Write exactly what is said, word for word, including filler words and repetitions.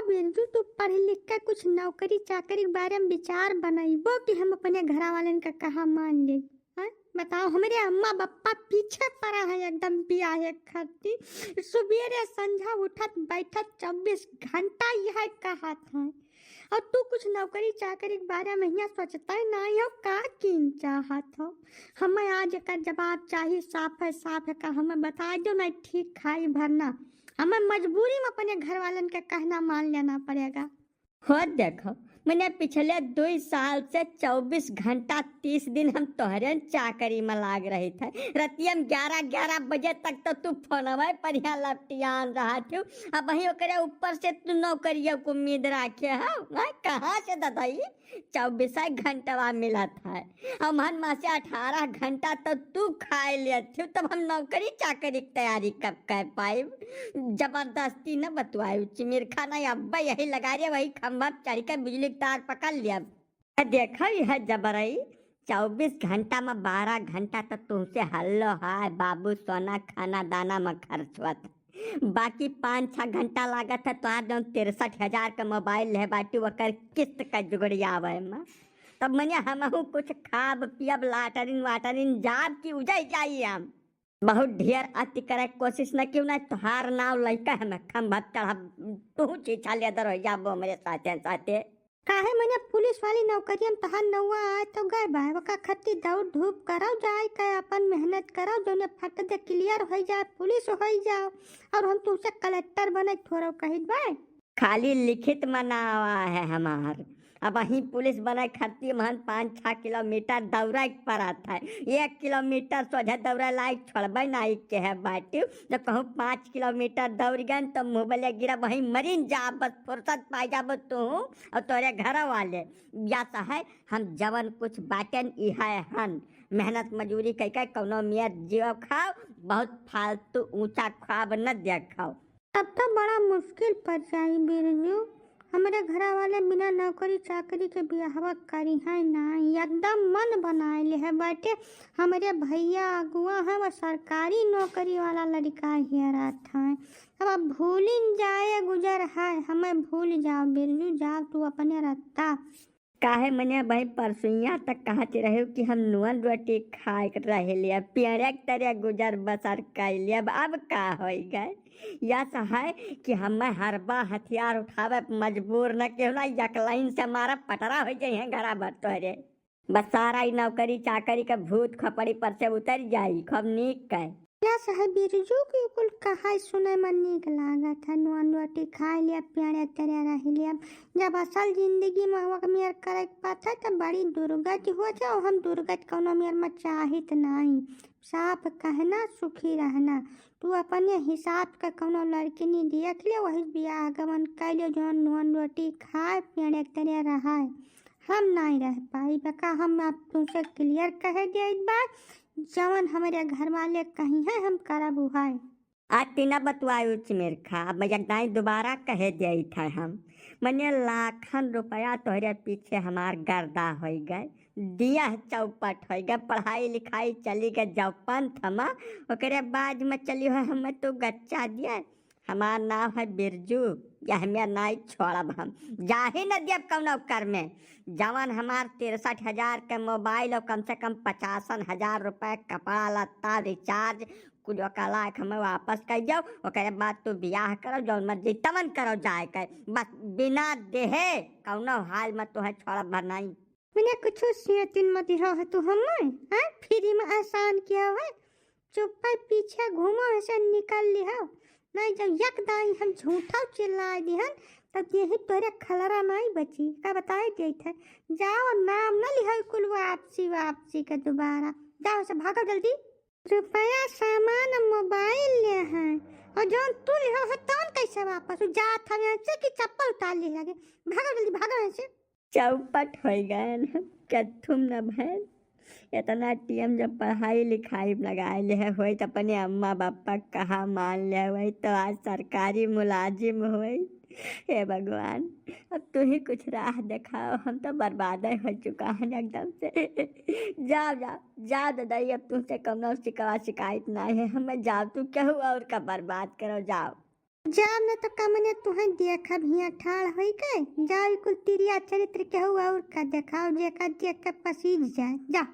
बिरजू, तू पढ़ लिख के कुछ नौकरी चाकरी के बारे में विचार बनइबो कि हम अपने घरा वालन का कहा मान ले? हैं? बताओ, हमरे अम्मा बप्पा पीछे पड़ा है एकदम बियाहे खातिर। सुबेरे संझा उठत बैठत चउबीस घंटा यह कहत है। और तू कुछ नौकरी चाकरी के बारे में हियाँ सोचता ही नहीं हो, का कीन चाहत हो? हमें आज एकर जवाब चाही, साफ है, साफ है, का हमें बता दो, नहीं ठीक खाई भरना। हमें मजबूरी में अपने घर वालन के कहना मान लेना पड़ेगा। हो देखो, मने पिछले दुई साल से चउबीस घंटा तीस दिन हम तोहरे चाकरी में लाग रही थे। रतिया में ग्यारह, ग्यारह बजे तक तो तू फोनवे पर यहाँ लपटियान रहा थी। अब वहीं ओकरे ऊपर से तू नौकरिया को उम्मीद राखे हो, हैं? कहाँ से ददई चउबीस घंटवा मिलत है? हमहन में से अठारह घंटा तो तू खाए लेत थी, तब हम नौकरी चाकरी की तैयारी कब कर पाइब? जबरदस्ती न बतुआई, चिमिरखा नहीं, अब यही लगा रे, वही खंभा पे चढ़ के बिजली के तार पकड़ लिया। देखो यह जबरई, चउबीस घंटा में बारह घंटा तो तुमसे हल्लो है, बाबू सोना खाना दाना में खर्च होत है। बाकी पाँच छह घंटा लागत है तोहार जौन तिरसठ हजार के मोबाइल है बाटी, ओकर किस्त का जुगड़ियावे में। तब मने हमहू कुछ खाब पियब, लाटरिन वाटरिन जाब कि उजै जाई हम। बहुत ढेर अति करे के कोशिश न कियो, ना तोहार नाव लइका हमें खंभा चढ़ा, तू छीछा लेदर हो जाबो हमरे साथे साथे। काहे मने पुलिस वाली नौकरिया में तोहार नौवा आए तो गए बा, ओका खत्ती दौड़ धूप करो, जाए के अपन मेहनत करो, जौने फट दे क्लियर हो जाए, पुलिस हो जाओ, और हम तुमसे कलेक्टर बने थोड़ा कहित बा। खाली लिखित में नावा है हमार। अब वहीं पुलिस बने खत्ती महन पाँच छह किलोमीटर दौड़े के पड़त है। एक किलोमीटर सोझे दौड़े लायक छोड़बे नाई के है बाटी। जब कहूँ पाँच किलोमीटर दौड़ गए तो मुँह बले गिरा, वहीं मरिन जा, बस फुर्सत पाई जाबो तू और तोरे घर वाले। या तो है हम जवन कुछ बाटेन इहे हन, मेहनत मजूरी कई के कौनो मियर जियो खाओ, बहुत फालतू ऊंचा ख्वाब न देखाओ। तब तो बड़ा मुश्किल पड़ जाई बिरजू, हमरे घरा वाले बिना नौकरी चाकरी के बियाहवा करिहैं ना, एकदम मन बनाए ले है बाटे। हमरे भैया अगुआ है, वो सरकारी नौकरी वाला लड़का हेरत है। अब, अब भूलिन जाए गुजर है, हमें भूल जाओ बिरजू, जाओ तू अपने रत्ता। काहे मने भाई, परसुइया तक कहत रहे कि हम नून रोटी खाए के रह लिया, पेड़े के तरे गुजर बसर कर लिया, अब, अब का होई गए? यस है कि हमें हरबा हथियार उठावे पे मजबूर न केहू ना, यकलाइन से मारा पटरा हो जाइए घरा भर तोहरे। बस सारा ई नौकरी चाकरी के भूत खोपड़ी पर से उतर जाई, खूब नीक के। यस है बिरजू की कुल कहाई सुने में नीक लागत है, नून रोटी खाए लिया, पेड़े तरे रह लिया। जब असल जिंदगी में वक मेर करे के पात है, तब बड़ी दुर्गति हुआ है, और हम दुर्गति कौनो मेर में चाहित नहीं। साफ कहना, सुखी रहना। तू अपने हिसाब का कौनो लड़किनी देख ले, वही बियाह गमन कर ले, जौन नून रोटी खाए, पेड़े तरे रहाए। हम नहीं रह पाई बका, हम आप तुमसे क्लियर कहे देत बा, जवन हमरे घर वाले कही है, हम करब उहाए। आ तीना बतुआई उच मेर खा, अब एक दाई दोबारा कहे देत है हम। मने लाखन रुपया तोहरे पीछे हमार गर्दा होई गए, दिया चौपट होई गए, पढ़ाई लिखाई चली गए जौ पंथ मा, ओकरे बाद में चली हो हम तू गच्चा दिए। हमार नाव है बिरजू, यह हमें नाई छोड़ब हम, जाही न देब कौनो कर में। जवन हमार तिरसठ हजार के मोबाइल और कम से कम पचासन हजार रुपए कपड़ा लत्ता रिचार्ज कुल ओका लायक हमें वापस कर जाओ, ओकरे बाद तू बियाह करो, जौन मर्जी तमन करो जाए के, बस बिना देहे कौनो हाल में तुहे छोड़ब भर नहीं। मने कुछ सियतिन मत हो है तू हमें, हैं? फ्री में एहसान किया है, चुप्पे पीछे घूमो है से निकल ली हो, नहीं जब यक दाई हम झूठा चिल्लाए दिहन, तब यही तोरे खलरा नहीं बची, का बताए देत है, जाओ नाम न लिहो कुल वापसी वापसी के दोबारा, जाओ से भागो जल्दी। रुपया, सामान, मोबाइल ले हैं, और जौन तू लिहो है, तौन कैसे वापस? उ जात हवे से कि चप्पल उतार ले लगे। भागो जल्दी, भागो यहाँ से। चौपट हो गए हम, कथुम न भैल। इतना टीएम जब पढ़ाई लिखाई में लगाए ले है, होई त अपने अम्मा बापा कहा मान ले, वही तो आज सरकारी मुलाजिम होई। हे भगवान, अब तू ही कुछ राह दिखाओ, हम तो बर्बाद हो चुका है एकदम से। जाओ, जाओ, जाओ दादा, अब तुमसे कौनो शिकवा शिकायत नहीं है, हमें जाओ, तू केहू और का बर्बाद करो, जाओ। जाब न तो कमने तुहें देखब हियाँ ठाड़ होई के। जाओ ई कुल तिरिया चरित्र केहू और का देखाओ, जेका देख के पसीज जाए। जा।